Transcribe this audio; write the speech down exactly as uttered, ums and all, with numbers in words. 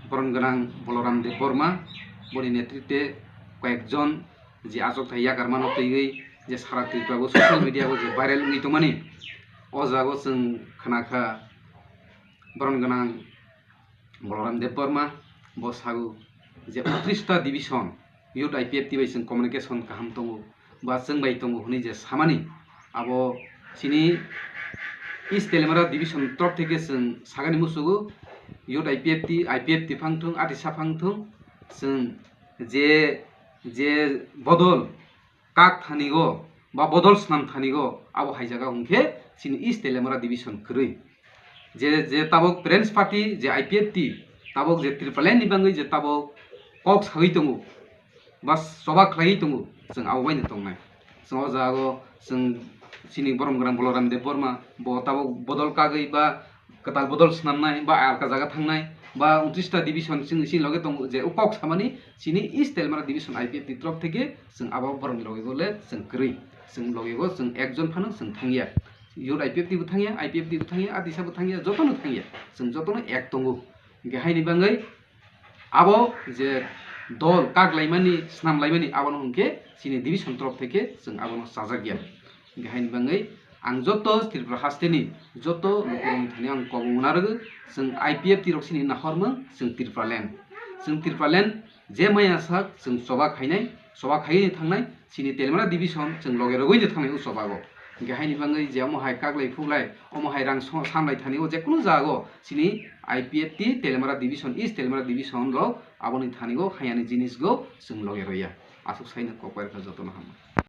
Boron gwnang Boloram Debbarma, boni netritwe koyekjon je achukthai yakarmano twiwi je sara Tripura o social media o je viral wngwi tongmani, o jaga o chwng khna kha boron gwnang Boloram Debbarma bo sago je untris ta division youth I P F T bai chwng communication kaham tongo ba chwng bai tongo hwnwi je samani, abo chini East Teliamura division torop theke chwng sagani musugo youth I P F T, I P F T phang thung, atisa phang thung, chwng je, je bodol kak thani go ba bodol snam thani go abo hai jaga hwnkhe chini East Teliamura division kwrwi. Je, je tabok Parents Party, je I P F T, tabok je Tipraland ni bangwi je tabok kok sawi tongo, ba choba khlaiwi tongo, chwng abo baino tongnai. Chwng o jaga o chwng chini borom gwnang Boloram Debbarma, bo tabok bodol kagwi ba kwtal bodol snamnai, ba alka jaga thangnai, ba untris ta division chwng chini loge tongo, je o kok samani chini East Teliamura division I P F T torop theke chwng abo borokni loge go le chwng kwrwi. Chwng loge go chwng ekjon phano chwng thangya. Youth I P F T bo thangya, I P F T bo thangya, atisa bo thangya, jotono thangya. Chwng jotono ek tongo. Hwnkhe haini bangwi abo je dol kak laimani, snam laimani, abono hwnkhe chini division torop theke chwng abono chajak ya. Hwnkhe haini bangwi ang joto Tripura hasteni joto lukurokni thani ang kobong narwgo, chwng I P F T rok chini nahormung, chwng Tipraland. Chwng Tipraland je maya sak chwng choba khainai, choba khaiwi thangnai, chini Teliamura division chwng loge rogwi thangnai o choba o. Hwnkhe haini bangwi je omo hai kaklai phuklai, omo hai rang so-, samlai thani o je kunu jaga o chini I P F T Teliamura division, East Teliamura division rok aboni thani o hayani jinis go chwng loge roya. Aswk saino kok bai rwkha jotono hambai.